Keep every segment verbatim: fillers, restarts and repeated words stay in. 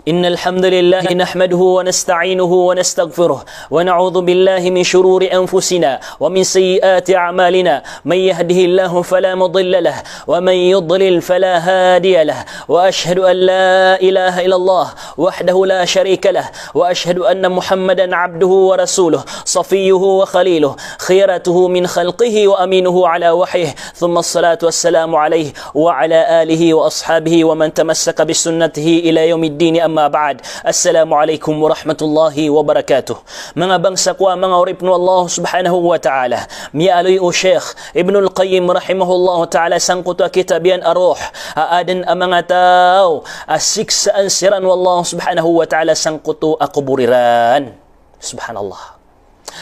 إن الحمد لله نحمده ونستعينه ونستغفره، ونعوذ بالله من شرور أنفسنا ومن سيئات أعمالنا. من يهده الله فلا مضل له، ومن يضلل فلا هادي له. وأشهد أن لا إله إلا الله وحده لا شريك له، وأشهد أن محمدا عبده ورسوله، صفيه وخليله، خيرته من خلقه وأمينه على وحيه، ثم الصلاة والسلام عليه وعلى آله وأصحابه ومن تمسك بسنته إلى يوم الدين، أما بعد. السلام عليكم ورحمة الله وبركاته. Manga bangsa ko a manga oripn o Allah subhanahu wa ta'ala, miyaaloy o Sheikh Ibnul Qayyim rahimahullahu ta'ala sangkoto a kitab iyan a Ruh, a adn a manga taw a siksaan siran o Allah subhanahu wa ta'ala sangkoto a kobor iran. Subhanallah.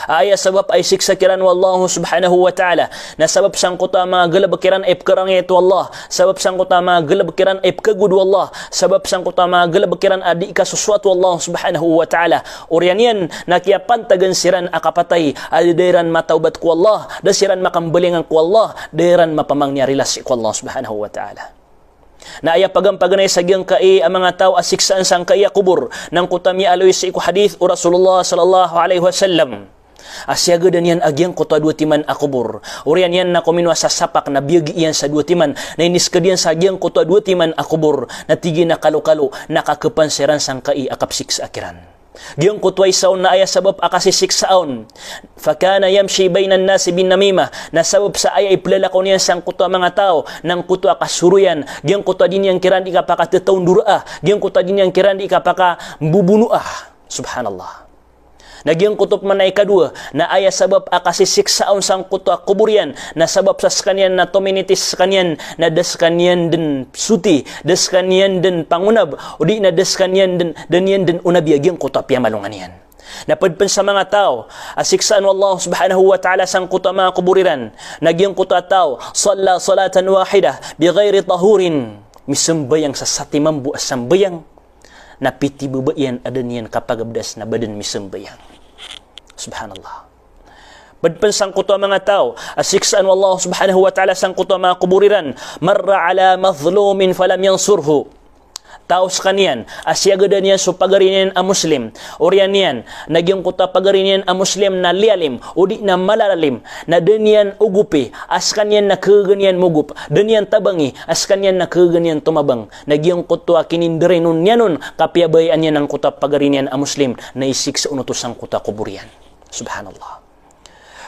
Aya sabap a isiksa kiran o Allah subhanahu wa ta'ala na sabap sangkoto a manga galbk iran a ipkarangit o Allah, sabap sangkoto a manga galbk iran a ipkagowad o Allah, sabap sangkoto a manga galbk iran a di kasosoat o Allah subhanahu wa ta'ala. Oriyan iyan na kiyapantagan siran a kapatay a da iran matawbat ko Allah, da siran makambalingan ko Allah, da iran mapamangni a rilasi ko Allah subhanahu wa ta'ala. Na aya pagampaganay sa giyangkai a manga taw a siksaan sangkai a kobor, na angkoto a miyaaloy sii ko hadith o Rasulullah sallallahu alaihi wasallam a siyagadan iyan a giyangkoto a dowa timan a kobor. Oriyan iyan na kominowa sa sapak na biyagi iyan sa dowa timan, na iniskad iyan sa giyangkoto a dowa timan a kobor, na tig iyan a kalokalo na kakpan siran sangkai a kapsiksaa kiran. Giyangkoto a isa on na aya sabap a kasisiksaa on, fakana yamshi bainan nasi bin namimah, na sabap sa aya iplalakaw niyan sangkoto a manga taw na angkoto a kasoroyan, giyangkoto a di niyan kiran di kapakatataondoraa, giyangkoto a di niyan kiran di kapakabobonoa. Subhanallah. Na giyangkoto pman a ikadowa na aya sabap a kasisiksaa on sangkoto a kobor iyan na sabap sa skaniyan na tominitis skaniyan na da skaniyan dn soti, da skaniyan dn pangonab, odi na da skaniyan dn, da niyan dn onabi a giyangkoto a piyamalongan iyan. Na pd pn sa manga taw a siksaan o Allah subhanahu wa ta'ala sangkoto a manga kobor iran na giyangkoto a taw, salla salatan wahidah bighairi tahurin, misambayang sa sati mambo a sambayang na pithibaba iyan a da niyan kapagabdas na ba dn misambayang. Subhanallah. Pd pn sangkoto a manga taw a siksaan o Allah subhanahu wa ta'ala sangkoto a manga kobor iran, marra ala mazlumin falam yansurhu. Taw skaniyan a siyagadan iyan so pagari niyan a Muslim. Oriyan iyan na giyangkoto a pagari niyan a Muslim na liyalim, odi na malalalim, na da niyan ogopi a skaniyan na khagaga niyan mogop, da niyan tabangi a skaniyan na khagaga niyan tomabang. Na giyangkoto a kinindarinon iyan on, kapiyabayaan iyan angkoto a pagari niyan a Muslim, na isiksa on oto sangkoto a kobor iyan. Subhanallah.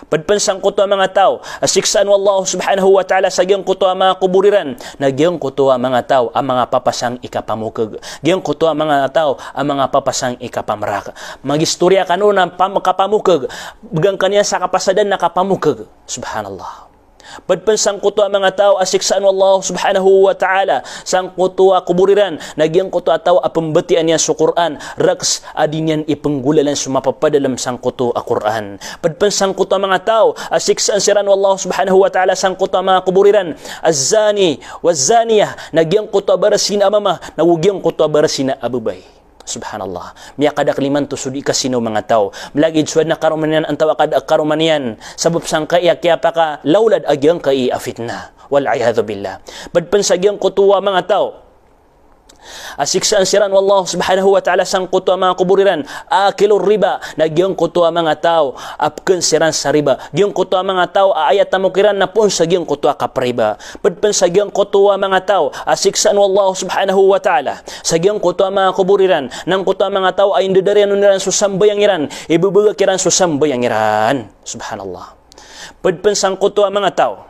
Pd pn sangkoto a manga taw a siksaan o Allah subhanahu wa ta'ala sa giyangkoto a manga kobor iran na giyangkoto a manga taw a manga papasang i kapamokg. Giyangkoto a manga taw a manga papasang i kapamrak. Magistoriya kano na pam-, kapamokg. Bgan ka niyan sa kapasadan na kapamokg. Subhanallah. Pd pn sangkoto a manga taw a siksaan o Allah subhanahu wa ta'ala sangkoto a kobor iran na giyangkoto a taw a pmbatiyaa niyan so Qur'an, raks a di niyan ipnggolalan so mapapadalm sangkoto a Qur'an. Pd pn sangkoto a manga taw a siksaan siran o Allah subhanahu wa ta'ala sangkoto a manga kobor iran, az-zani waz-zaniyah, na giyangkoto a barasina a mama na go giyangkoto a barasina a babay. Subhanallah. Miyakadakl imanto so di kasino manga taw. Mlagid so adn a karoma niyan antawaa ka da a karoma niyan. Sabap sangkai a kiyapakalawlad a giyangkai a fitnah. Wal iyadhu billah. Pd pn sa giyangkoto a manga taw a siksaan siran o Allah subhanahu wa ta'ala sangkoto a manga kobor iran, akilur riba, na giyangkoto a manga taw a pkn siran sa riba. Giyangkoto a manga taw a aya tamok iran na poon sa giyangkoto a kapriba. Pd pn sa giyangkoto a manga taw a siksaan o Allah subhanahu wa ta'ala sa giyangkoto a manga kobor iran na angkoto a manga taw a indadariyanon iran so sambayang iran, ibabagak iran so sambayang iran. Subhanallah. Pd pn sangkoto a manga taw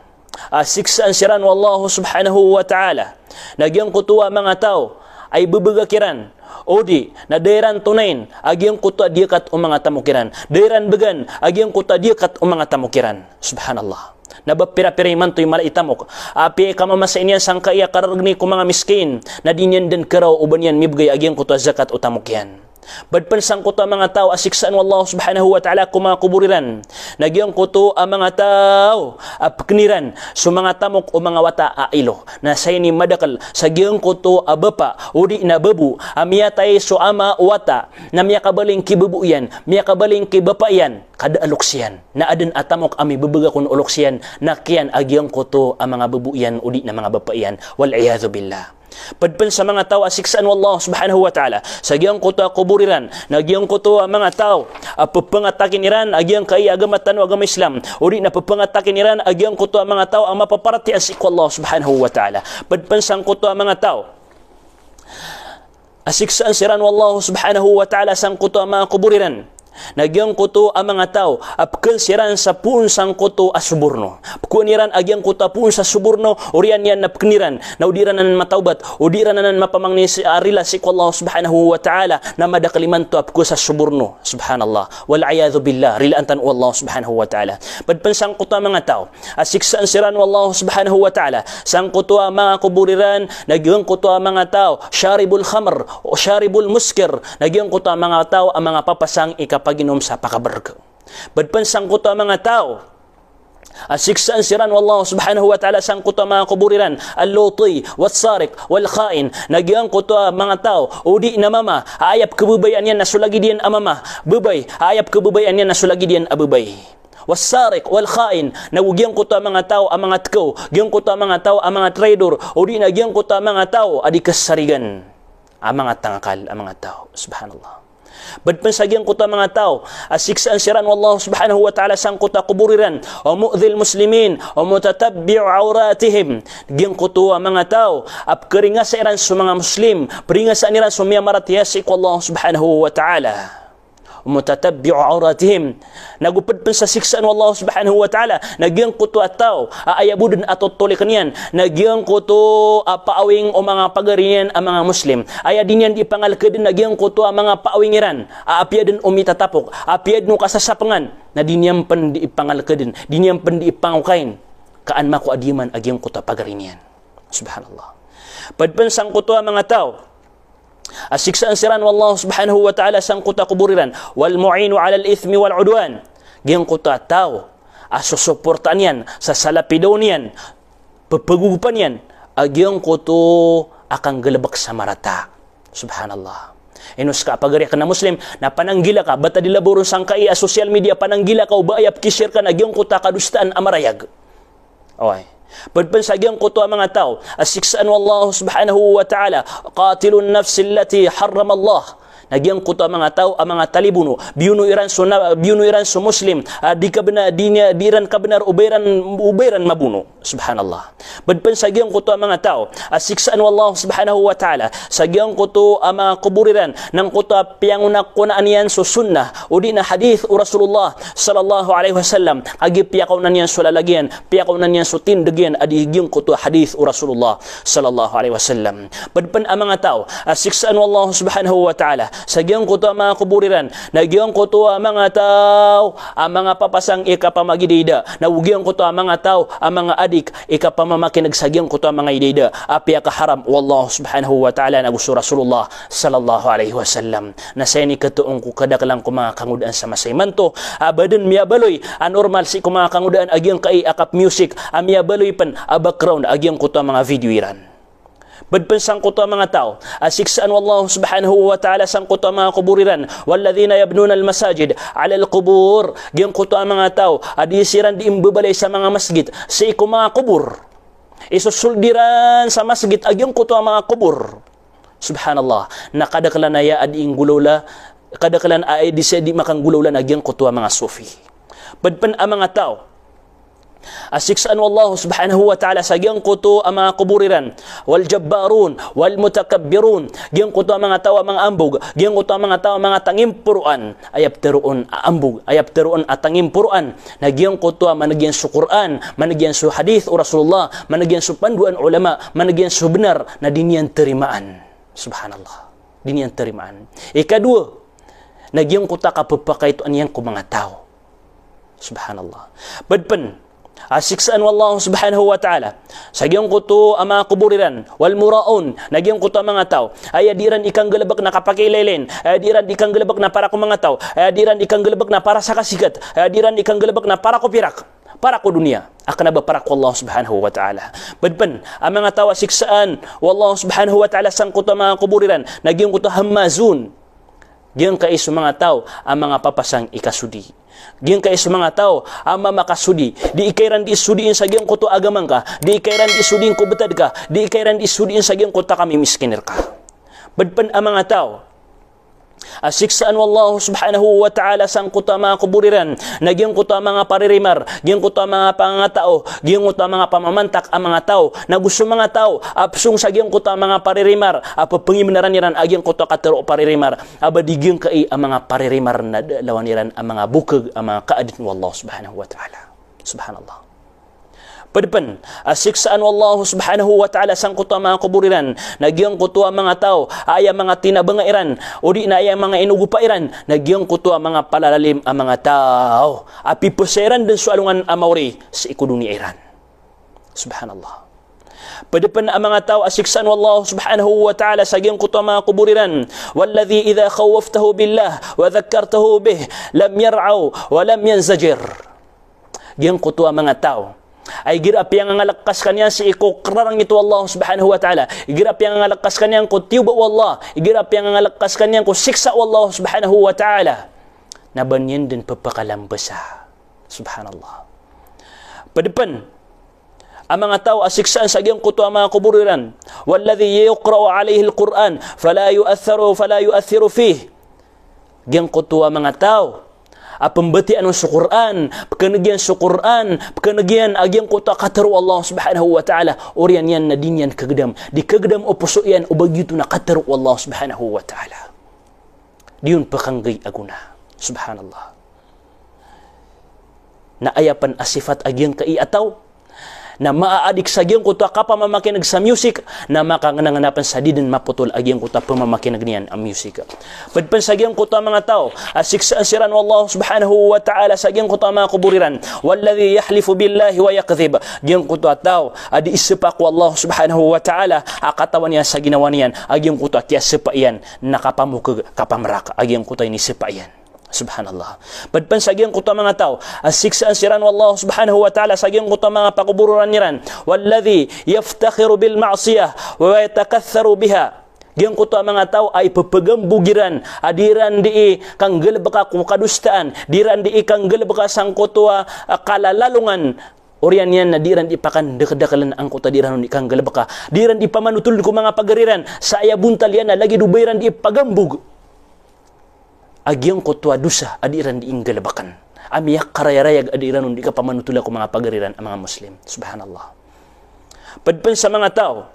a siksaan siran o Allah subhanahu wa ta'ala na giyangkoto a manga taw a ibabagak iran, odi na da iran tonayn a giyangkoto a diyakat o manga tamok iran, da iran bgan a giyangkoto a diyakat o manga tamok iran. Subhanallah. Na ba pirapira imanto i mala i tamok a apiya i kamamasa iyan sangkai a karargni ko manga miskin, na di niyan dn karaw o ba niyan mibgay a giyangkoto a zakat o tamok iyan. Pd pn sangkoto a manga taw a siksaan o Allah subhanahu wa ta'ala ko manga kobor iran na giyangkoto a manga taw a pkn iran so manga tamok o manga wata a ilo. Na saya ini madakl sa giyangkoto a bapa odi na babo a miyatay so ama o wata, na miyakabaling ki babo iyan, miyakabaling ki bapa iyan, ka da a loks iyan. Na adn a tamok a mibabagak on o loks iyan, na kiyan a giyangkoto a manga babo iyan odi na manga bapa iyan. Wal iyadhu billah. Ped pen sa manga taw a siksaan o Allah subhanahu wa ta'ala sa giyangkoto a kobor iran, na giyangkoto a manga taw a pepangatakin iran a giyangkai a agama tano a agama Islam, o di na pepangatakin iran a giyangkoto a manga taw a mapaparatiyaya sii ko Allah subhanahu wa ta'ala. Ped pen sangkoto a manga taw a siksaan siran o Allah subhanahu wa ta'ala sangkoto a manga kobor iran, na giyangkoto a manga taw a peken siran sa poon sangkoto a soborno. Peken iran a giyangkoto a poon sa soborno, oriyan iyan na peken iran, na o di iran anan matawbat, o di iran anan mapamangni si, a rila sii ko Allah subhanahu wa ta'ala, na madakel imanto a peken sa soborno. Subhanallah. Wal iyadhu billah, rilaan tano o Allah subhanahu wa ta'ala. Ped pen sangkoto a manga taw a siksaan siran o Allah subhanahu wa ta'ala sangkoto a manga kobor iran, na giyangkoto a manga taw sharibul khamr, o sharibul muskir, na giyangkoto a manga taw a manga papasang i kapaginom sa pakabereg. Ped pen sangkoto a manga taw a siksaan siran o Allah subhanahu wa ta'ala sangkoto a manga kobor iran, al-luti, was-sariq, wal-kha'in, na giyangkoto a manga taw o di na mama a aya pekebabayaan iyan na so lagid iyan a mama, babay, a aya pekebabayaan iyan na so lagid iyan a babay. Was-sariq wal-kha'in, na go giyangkoto a manga taw a manga tkaw, giyangkoto a manga taw a manga traidor, o di na giyangkoto a manga taw a di kasarigan a manga tangakal a manga taw. Subhanallah. Ped pen sa giyangkoto a manga taw a siksaan siran o Allah subhanahu wa ta'ala sangkoto a kobor iran, wa mu'dhil muslimin, wa mutatabbi'u awratihim. Giyangkoto a manga taw a pekaringasa iran so manga Muslim, peringasaan iran so miyamaratiyaya sii ko Allah subhanahu wa ta'ala. Mutatabbi'u awratihim. Na go ped pen sa siksaan o Allah subhanahu wa ta'ala na giyangkoto a taw a aya bo den a totoliken iyan na giyangkoto a paawing o manga pagari niyan a manga Muslim. Aya di niyan di pangalkeden na giyangkoto a manga paawing iran a apiya den o mitatapok, apiya den o kasasapengan, na di niyan pen di ipangalkeden, di niyan pen di ipangokain ka an mako a di man a giyangkoto a pagari niyan. Subhanallah. Ped pen sangkoto a manga taw a siksaan siran o Allah subhanahu wa ta'ala sangkoto a kobor iran, wal mu'inu alal ithmi wal udwan. Giyangkoto a taw a sosoportaan iyan, sasalapidaon iyan, pepegogopan iyan a giyangkoto a kanggalebek sa marata. Subhanallah. Ino seka a pagari aken a Muslim na pananggila ka, bata di laboron sangkai a social media, pananggila ka o ba aya pekishare ka na giyangkoto a kadosaan a marayag. Oway. Ped pen sa giyangkoto a manga taw a siksaan o Allah subhanahu wa ta'ala, qatilun nafsi allati harramallah. Na giyangkoto a manga taw a manga talibono, biyono iran so na, biyono iran so Muslim a di kabena, di niya, di iran kabenar o ba iran, o ba iran mabono. Subhanallah. Ped pen sa giyangkoto a manga taw a siksaan o Allah subhanahu wa ta'ala sa giyangkoto a manga kobor iran, na angkoto a piyangonakonaan iyan so sunnah o di na hadith o Rasulullah sallallahu alaihi wasallam, a giya piyakaonaan iyan so lalag iyan, piyakaonaan iyan so tindeg iyan a di giyangkoto a hadith o Rasulullah sallallahu alaihi wasallam. Ped pen a manga taw a siksaan o Allah subhanahu wa ta'ala sa giyangkoto a manga kobor iran, na giyangkoto a manga taw a manga papasang i kapamagidayda, na go giyangkoto a manga taw a manga adik i kapamamakineg sa giyangkoto a manga idayda a piyakaharam o Allah subhanahu wa ta'ala na go so Rasulullah sallallahu alaihi wasallam. Na saya ini ketoon ko kadakelan ko manga kangodaan sa masa imanto a ba den miyabaloy a normal sii ko manga kangodaan a giyangkai a kap-music a miyabaloy pen a background a giyangkoto a manga video iran. Ped pen sangkoto a manga taw a siksaan o Allah subhanahu wa ta'ala sangkoto a manga kobor iran, walladhina yabnuna al-masajid ala al-qubur. Giyangkoto a manga taw a di siran di mbebalay sa manga masgit sii ko manga kobor. Isosold iran sa masgit a giyangkoto a manga kobor. Subhanallah. Na kadakelan aya a di inggolawla, kadakelan aya di sa di makanggolawla na giyangkoto a manga sufi. Ped pen a manga taw a siksaan o Allah subhanahu wa ta'ala sa giyangkoto a manga kobor iran, wal jabbarun wal mutakabbirun. Giyangkoto a manga taw a manga ambog, giyangkoto a manga taw a manga tangimporoan. Aya peteroon a ambog, aya peteroon a tangimporoan na giyangkoto a maneg iyan so Qur'an, maneg iyan so hadith o Rasulullah, maneg iyan so pandoan o ulama, maneg iyan so benar na di niyan terimaan. Subhanallah. Di niyan terimaan. Ikadowa, na giyangkoto a kapepakaitoan iyan ko manga taw. Subhanallah. Ped pen a siksaan o Allah subhanahu wa ta'ala sa giyangkoto a manga kobor iran, wal mura'un, na giyangkoto a manga taw a aya di iran ikanggalebek na kapakiilaylayin, a aya di iran ikanggalebek na para ko manga taw, a aya di iran ikanggalebek na para sa kasikat, a aya di iran ikanggalebek na para ko pirak, para ko doniya, a kena ba para ko Allah subhanahu wa ta'ala. Ped pen a manga taw a siksaan o Allah subhanahu wa ta'ala sangkoto a manga kobor iran, na giyangkoto a hammazun. Giyangkai so manga taw a manga papasang i kasodi. Giyangkai so manga taw a mamakasodi. Di ka iran di sodiin sa giyangkoto a agama ngka. Di ka iran di sodiin ko btad ka. Di ka iran di sodiin sa giyangkoto a kamimiskin rka. Pd pn a manga taw a siksaan o Allah subhanahu wa ta'ala sangkoto a manga kobor iran, na giyangkoto a manga paririmar, giyangkoto a manga pangangatao, giyangkoto a manga pamamantak a manga taw, na go so manga taw a psong sa giyangkoto a manga paririmar, a pphangimbnaran iran a giyangkoto a katharo o paririmar, a ba di giyangkai a manga paririmar na da a lawan iran a manga bokg a manga kaadn o Allah subhanahu wa ta'ala. Subhanallah. Pd pn a siksaan o Allah subhanahu wa ta'ala sangkoto a manga kobor iran, na giyangkoto a manga taw a aya manga tinabanga iran, odi na aya manga inogopa iran, na giyangkoto a manga palalalim a manga taw a pipasaya iran dn so alongan a maori sii ko doniya iran. Subhanallah. Pd pn a manga taw a siksaan o Allah subhanahu wa ta'ala sa giyangkoto a manga kobor iran, walladhi idha khawwaftahu billah wa dhakkartahu bih lam yar'aw wa lam yanzajir. Giyangkoto a manga taw a igira a piyangangalk ka skaniyan sii ko kararangit o Allah subhanahu wa ta'ala, igira a piyangangalk ka skaniyan ko tiyoba o Allah, igira a piyangangalk ka skaniyan ko siksa o Allah subhanahu wa ta'ala, na ba niyan dn pphakalambasa. Subhanallah. Pd pn a manga taw a siksaan sa giyangkoto a manga kobor iran, walladhi yuqra'u alayhi al-Qur'an fala yu'atharu, fala yu'athiru fih. Giyangkoto a manga taw a pmbatiyaan on so Qur'an, pkhan'g iyan so Qur'an, pkhan'g iyan a giyangkoto a katharo o Allah subhanahu wa ta'ala, oriyan iyan na di niyan khagdam, di khagdam o poso iyan o ba giyoto na katharo o Allah subhanahu wa ta'ala. Di on pkhan'gay a gona. Subhanallah. Na aya pn a sifat a giyangkai a taw na maaadik sa giyangkoto a kapamamakin'g sa music, na makangnangna pn sa di dn mapotol a giyangkoto a pamamakin'g niyan a music. Pd pn sa giyangkoto a manga taw a siksaan siran o Allah subhanahu wa ta'ala sa giyangkoto a manga kobor iran, walladhi yahlifu billahi wa yakdhib. Giyangkoto a taw a di isapa ko Allah subhanahu wa ta'ala a katawan iyan sa ginawa niyan a giyangkoto a kiyasapa iyan na kapamokg, kapamrak a giyangkoto a inisapa iyan. Subhanallah. Pd pn sa giyangkoto a manga taw a siksaan siran o Allah subhanahu wa ta'ala sa giyangkoto a manga pakobororan iran, walladhi yaftakhiru bil ma'siyah wa yatakatharu biha. Giyangkoto a manga taw a ipphagambog iran a di iran dii kanggalbka ko kadosaan, di iran dii kanggalbka sangkoto a, a kalalalongan. Oriyan iyan na di iran dii pakandakdakln angkoto a di iran on dii kanggalbka, di iran dii pamanotol ko manga pagari ran, sa aya bontal iyan na lagid o ba iran dii pagambog a giyangkoto a dosa a di iran dii nggalbkn, a miyakarayarayag a di iran on dii kapamanotol ko manga pagari ran a manga Muslim. Subhanallah. Pd pn sa manga taw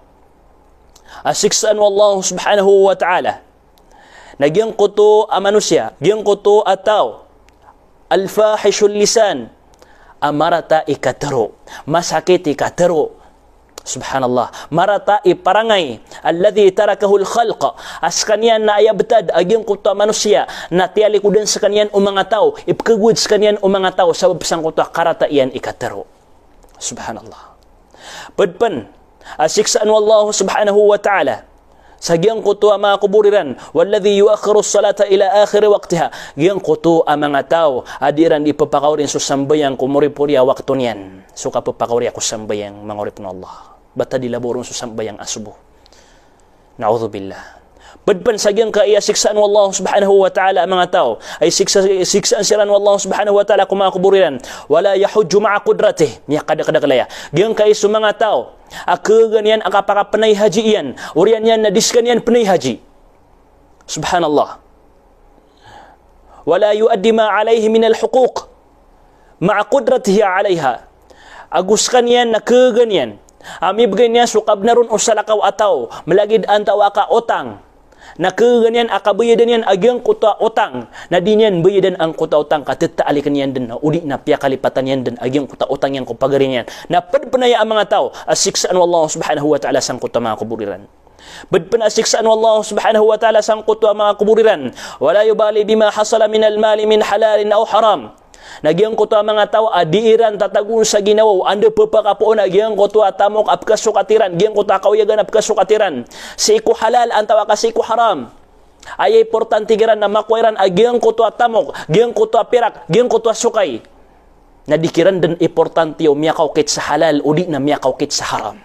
a siksaan o Allah subhanahu wa ta'ala na giyangkoto a manosiya, giyangkoto a taw, al-fahishul lisan, a marata i katharo, masakit i katharo. Subhanallah. Marata i parangay, alladhi tarakahul khalq, a skaniyan na aya btad a giyangkoto a manosiya na tiyalikodan skaniyan o manga taw, ipkhagowad skaniyan o manga taw sabap sangkoto a karata iyan i katharo. Subhanallah. Pd pn a siksaan o Allah subhanahu wa ta'ala sa giyangkoto a manga kobor iran, walladhi yu'akhirus salata ila akhiri waqtiha. Giyangkoto a manga taw a di iran dii pphakaori so sambayang ko moripori a wakto niyan. So kappakaori ko sambayang, manga oripn o Allah, bata di labaw ron so sambayang a sobo. Na'udhubillah. Pd pn sa giyangkai a siksaan o Allah subhanahu wa ta'ala a manga taw a isiksa, siksaan siran o Allah subhanahu wa ta'ala ko manga kobor iran, wala yahujju ma'a qudratih. Miyakadakdakl aya. Giyangkai so manga taw a khagaan iyan a kapakapnay haji iyan, oriyan iyan na di skaniyan pnay haji. Subhanallah. Wala yu'addi ma alayhi minal huquq ma'a qudratihi alayha. Ago skaniyan na khagaan iyan a mibgay niyan so kabnar on o salakaw a taw, mlagid antawaa ka otang, na khagaan iyan a kabayadan iyan a giyangkoto a otang na di niyan bayadan angkoto a otang ka tatalikn iyan dn, odi na piyakalipatan iyan dn a giyangkoto a otang iyan ko pagari niyan. Na pd pn aya a manga taw a siksaan o Allah subhanahu wa ta'ala sangkoto a manga kobor iran. Pd pn a siksaan o Allah subhanahu wa ta'ala sangkoto a manga kobor iran, wala yubali bima hasala minal mali min halalin aw haram. Na giyangkoto a manga taw a di iran tatagoon sa ginawa o anda pphakapoon a giyangkoto a tamok a pkhasokat iran, giyangkoto a kaoyagan a pkhasokat iran, sii ko halal antawaa ka sii ko haram. Aya importante kiran na makowa iran a giyangkoto a tamok, giyangkoto a pirak, giyangkoto a sokay, na di kiran dn importante o miyakaokit sa halal odi na miyakaokit sa haram.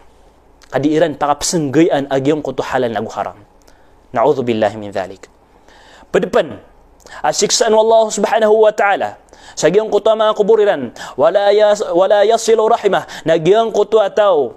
Ka di iran pakapsnggayaan a giyangkoto halal nago haram. Na'udhubillahi min dhalik. Ped pen a siksaan o Allah subhanahu wa ta'ala sa giyangkoto a manga kobor iran, wala yas-, wala yasilu rahimah, na giyangkoto a taw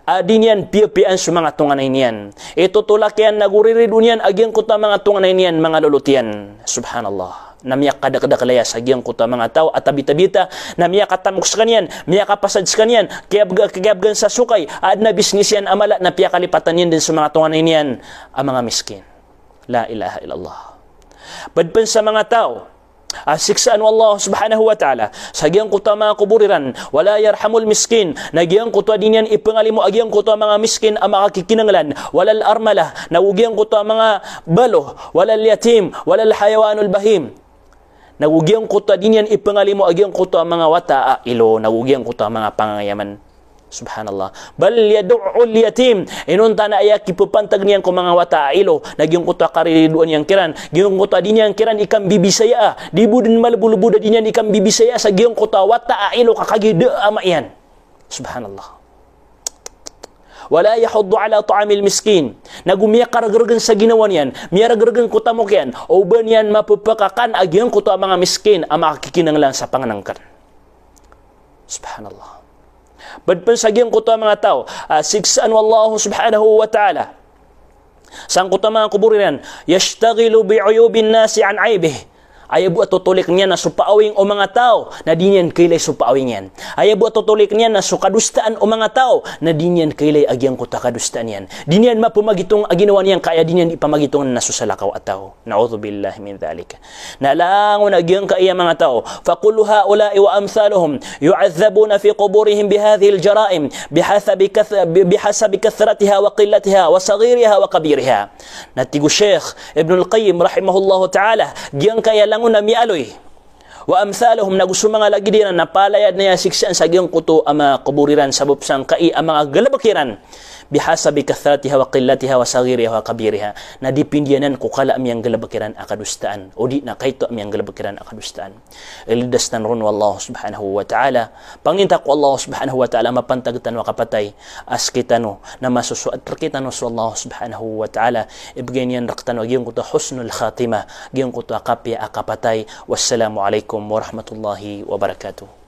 a di niyan piyapiyaan so manga tonganay niyan. Itotolak iyan nago riridoon iyan a giyangkoto a manga tonganay niyan, manga lolot iyan. Subhanallah. Na miyakadakdakl aya sa giyangkoto a manga taw a tabitabita, na miyakatamok skaniyan, miyakapasad skaniyan, kiyabga-, kiyabgan sa sokay, a adn a bisnis iyan a mala na piyakalipatan iyan dn so manga tonganay niyan a manga miskin. La ilaha illallah. Ped pen sa manga taw a siksaan o Allah subhanahu wa ta'ala sa giyangkoto a manga kobor iran, wala yarhamul miskin, na giyangkoto a di niyan ipengalimo a giyangkoto a manga miskin a makakikinanglan, walal armalah, nago giyangkoto a manga balo, walal yatim, walal hayawanul bahim, nago giyangkoto a di niyan ipengalimo a giyangkoto a manga wata a ilo, nago giyangkoto a manga pangangayaman. Subhanallah. Bal yadu'ul yatim. Inonta na aya kipepantag niyan ko manga wata a ilo na giyangkoto a kariridoan iyan kiran, giyangkoto a di niyan kiran ikambibisaya, di bo dn malbolbod a di niyan ikambibisaya sa giyangkoto a wata a ilo ka kagiya da a ama iyan. Subhanallah. Wala yahuddu ala ta'amil miskin. Nago miyakaragrgn sa ginawa niyan, miyaragrgn ko tamok iyan o ba niyan mapepakakan a giyangkoto a manga miskin a makakikinanglan sa pangnngkn. Subhanallah. Ped pen sa giyangkoto a manga taw a siksaan o Allah subhanahu wa ta'ala sangkoto a manga kobor iran, yashtaghilu bi uyubin nasi an aibih. Aya bo a totolik niyan na so paawing o manga taw na di niyan kailay so paawing iyan. Aya bo a totolik niyan na so kadosaan o manga taw na di niyan kailay a giyangkoto a kadosaan iyan. Di niyan mapemagitong a ginawa niyan ka aya di niyan ipamagitongan na so salakaw a taw. Na'udhubillahi min dhalik. Na langon a giyangkaya manga taw, fa kullu haula'i wa amthaluhum yu'adhdhabuna fi quburihim bihadhihil jara'im bihasabi kath-, bi-, bihasabi kathratiha wa qillatiha wa saghiriha wa kabiriha. Na tig o Sheikh Ibnul Qayyim rahimahullahu ta'ala, giyangkaya langon a miyaaloy, wa amthaluhum, nago so manga lagid iran na palaya dn aya siksaan sa giyangkoto a manga kobor iran sabap sangkai a manga galbk iran, bihasabi kathratiha wa qillatiha wa saghiriha wa kabiriha. Na dipindi anan ko kala a miyanggalbk iran a kadosaan, odi na kaito a miyanggalbk iran a kadosaan. Ilidas tano ron o Allah subhanahu wa ta'ala. Panginta ko Allah subhanahu wa ta'ala mapantag tano a kapatay a sktano na masosoat rktano so Allah subhanahu wa ta'ala. Ibgay niyan rktano a giyangkoto a husnul khatimah, giyangkoto a kapiya a kapatay. Wassalamu alaikum warahmatullahi wabarakatuh.